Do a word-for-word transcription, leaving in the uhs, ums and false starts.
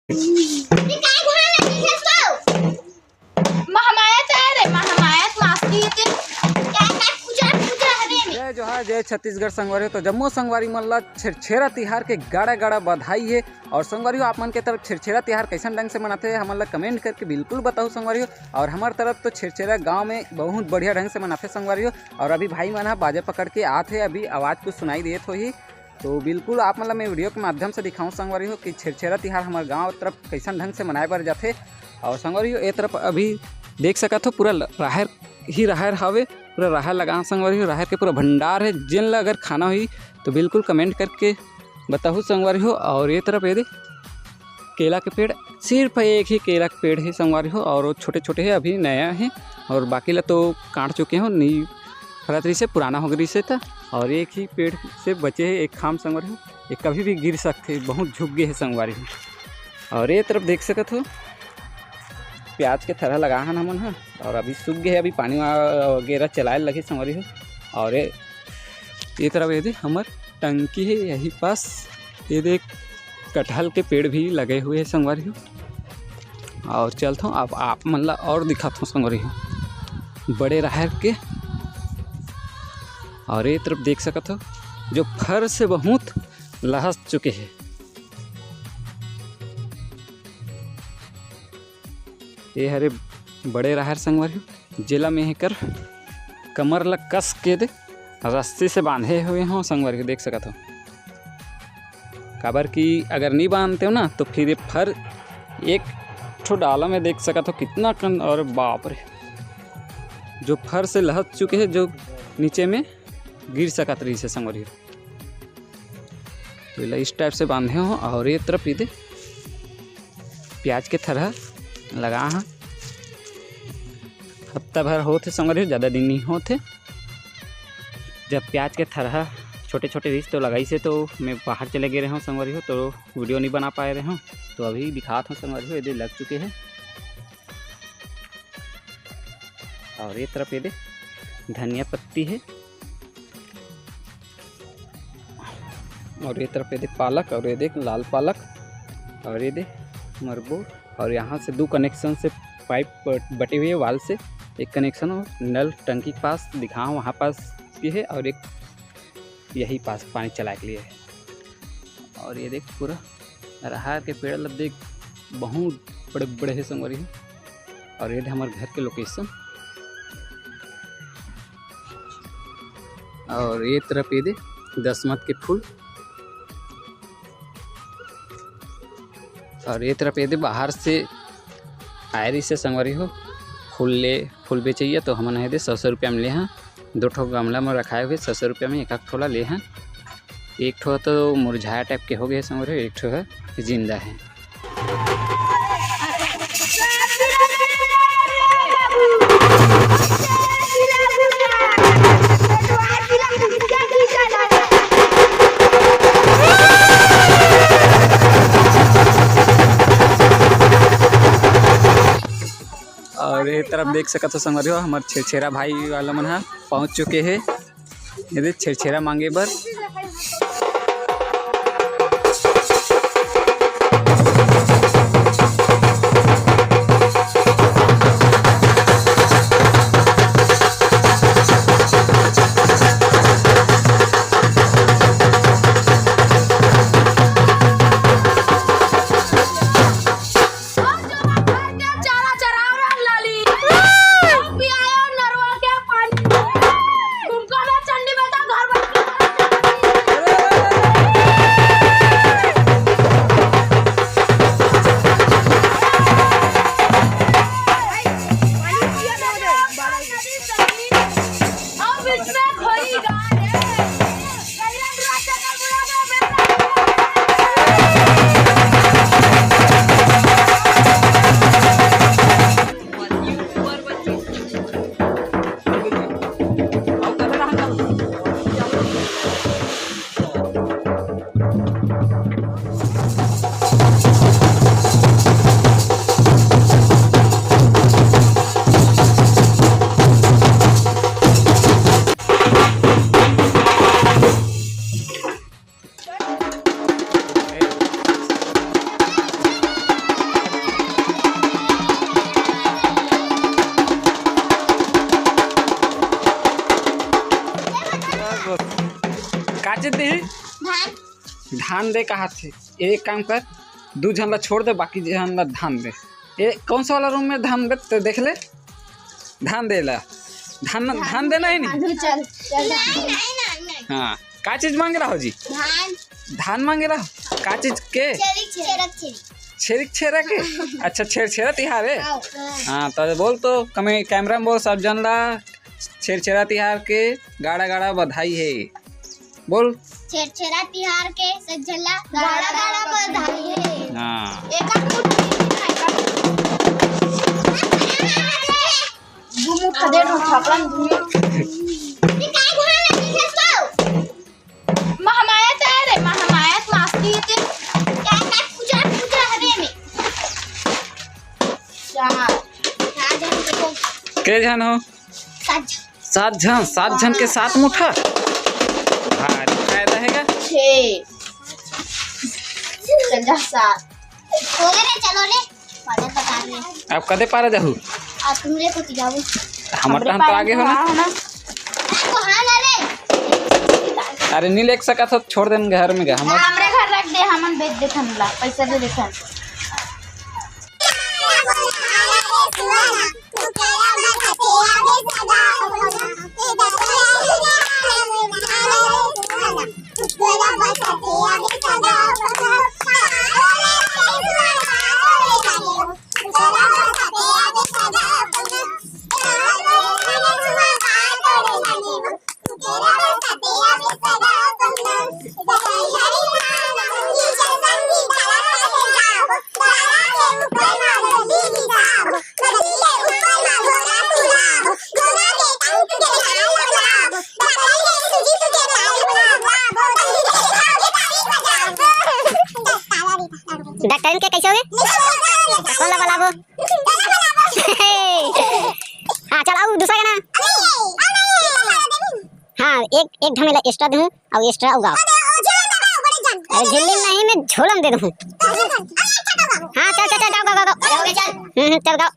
ये काय गुना लगी है सो? महामाया चाहे रे, महामाया तो आस्ती है ते। क्या, क्या पूजा, पूजा हरे में? जय जोहार, जय छत्तीसगढ़ संगवारी हो। तो जम्मो संगवारी मन ला छेरछेरा तिहार के गाड़ा गाड़ा बधाई है। और संगवारी हो, आप मन के तरफ छेरछेरा तिहार कैसन ढंग से मनाथे, हमन ला comment करके बिल्कुल बताहू संगवारी हो। और हमर तरफ तो छेरछेरा गांव में बहुत बढ़िया ढंग से मनाथे संगवारी हो। और अभी भाई मन ह बाजा पकड़ के आत हे, अभी आवाज कुछ सुनाई देत होही। तो बिल्कुल आप मन ला मैं video के माध्यम से दिखाऊं संगवारी हो कि छेरछेरा तिहार हमर गांव तरफ कैसन ढंग से मनाए बर जाथे। और संगवारी हो, ए तरफ अभी देख सकत हो, पूरा ल-, राहर ही राहर हावे, पूरा राहर लगा संगवारी हो, राहर के पूरा भंडार है। जिन ला अगर खाना होही तो बिल्कुल comment करके बताहू संगवारी हो। और ये तरफ ये दे केला के पेड़, सिर्फ एक ही केला के पेड़ है संगवारी हो, और वो छोटे छोटे है, अभी नया है, और बाकी ला तो काट चुके हो, नहीं फरत रही से, पुराना हो गई से था। और एक ही पेड़ से बचे है एक खाम संगवारी हो, ये कभी भी गिर सकते, बहुत झुक गए है संगवारी हो। और ये तरफ देख सकत हो, प्याज के थरहा लगा हन हमन ह, और अभी सूख गए है, अभी पानी वा-, वगैरह चलाए लगे संगवारी हो। और ये, ये तरफ ये दे हमर टंकी है, यही पास ये देख कटहल के पेड़ भी लगे हुए हैं संगवारी हो। और चलत हूँ, अब आप मन ला और दिखात हूँ संगवारी हो, बड़े राहर के। और ये तरफ देख सकत हो, जो फर से बहुत लहस चुके हैं। ये हरे बड़े राहर संगवारी हो, जेला में एकर कमर ला कस के दे रस्सी से बांधे हुए हों संगवारी हो, देख सकत हो। काबर कि अगर नहीं बांधते हो ना, तो फिर ये फर एक ठो डाला में देख सकत हो कितना कन, और बाप रे, जो फर से लहस चुके हैं, जो नीचे में गिर सकत रही से संगवारी हो। तो एला इस type से बांधे हो, और ये तरफ ये दे प्याज के थरहा लगा हाँ, हफ्ता भर होत हे संगवारी हो, ज़्यादा दिन नहीं होत हे। जब प्याज के थरहा छोटे छोटे रहिस तो लगाइस हे, तो मैं बाहर चले गए रहे हूँ संगवारी हो, तो video नहीं बना पाए रहे हूँ। तो अभी दिखात हूँ संगवारी हो, ये दे लग चुके हैं। और ये तरफ ये दे धनिया पत्ती है, और ये तरफ ये दे पालक, और ये देख लाल पालक, और ये दे मरबो। और यहाँ से दो connection से pipe बटी हुई है wall से, एक connection और नल टंकी के पास दिखा, वहाँ पास भी है, और एक यही पास पानी चलाए के लिए है। और ये देख पूरा राहर के पेड़ ला देख, बहुत बड़े बड़े है संगवारी हो। और ये दे हमर घर के location। और ये तरफ ये दे दसमत के फूल। और ये तरफ ये दे बाहर से आए रहिस हे संगवारी हो, फूल ले, फूल बेचइया, तो हमन ये दे सौ सौ रुपया में ले हन। दो ठो गमला में रखाए हुए सौ सौ रुपया में एक एक ठो ला ले हन। एक ठो तो मुरझाया type के हो गए संगवारी हो, एक ठो है जिंदा है। और ये तरफ देख सकत हो संगवारी हो, हमर छेरछेरा भाई वाला मन ह पहुंच चुके हे। ये दे छेरछेरा मांगे बर। धान दे कहा थे। एक काम कर, दू झन ला छोड़ दे, बाकी झन ला धान दे। ए, कौन सा वाला रूम में धान दे, तो देख ले। धान दे ला। धान, धान देना है नहीं? चल, चल। हाँ, का चीज मांगे रहो जी? धान। धान मांगे रहो? का चीज के? छेरिक छेरा के। अच्छा, छेरछेरा तिहार है। हाँ, तो बोल तो कमे कैमरा में बोल, सब जन ला छेरछेरा तिहार के गाड़ा गाड़ा बधाई है। बोल। छेरछेरा तिहार के सब झन ला गाड़ा गाड़ा बधाई है। हाँ। एक आध मुट्ठी दे दे भाई, दू मुट्ठा दे दो, छापड़ा में दू मुट्ठा। महामाया तो है रे, महामाया तो नाचती है ते। क्या, क्या पूजा, पूजा हवे में? चार। चार झन के। के झन हो? सात झन। सात झन, सात झन के सात मुठा? भारी फायदा है का? छे। चल जा सात। हो गे रे, चलो रे। पारा बता रहे। आप कदे पारा जाहू? आ, तुमरे को जाओ। हमर हमरे तहन तो पारा आगे हो ना। हाँ, ना। अरे, तो हाँ ना रे। अरे, नहीं लेके सकत हो, छोड़ देन घर में गा, हमर। हमरे घर रख दे, हमन बेच देथन ला, पैसा दे देथन। डॉक्टरन के कैसे होगे? कौन ला बुलाबो? हाँ, चल, आऊ दूसरा गाना। हाँ, एक, एक ढमेला extra दूँ, आऊ extra आऊ गाओ। अरे, झिल्ली नहीं, मैं झोलम दे दूँ। हाँ, चल, चल, चल, गाओ, गाओ, गाओ, गाओ। हम्म, हम्म, चल, गाओ।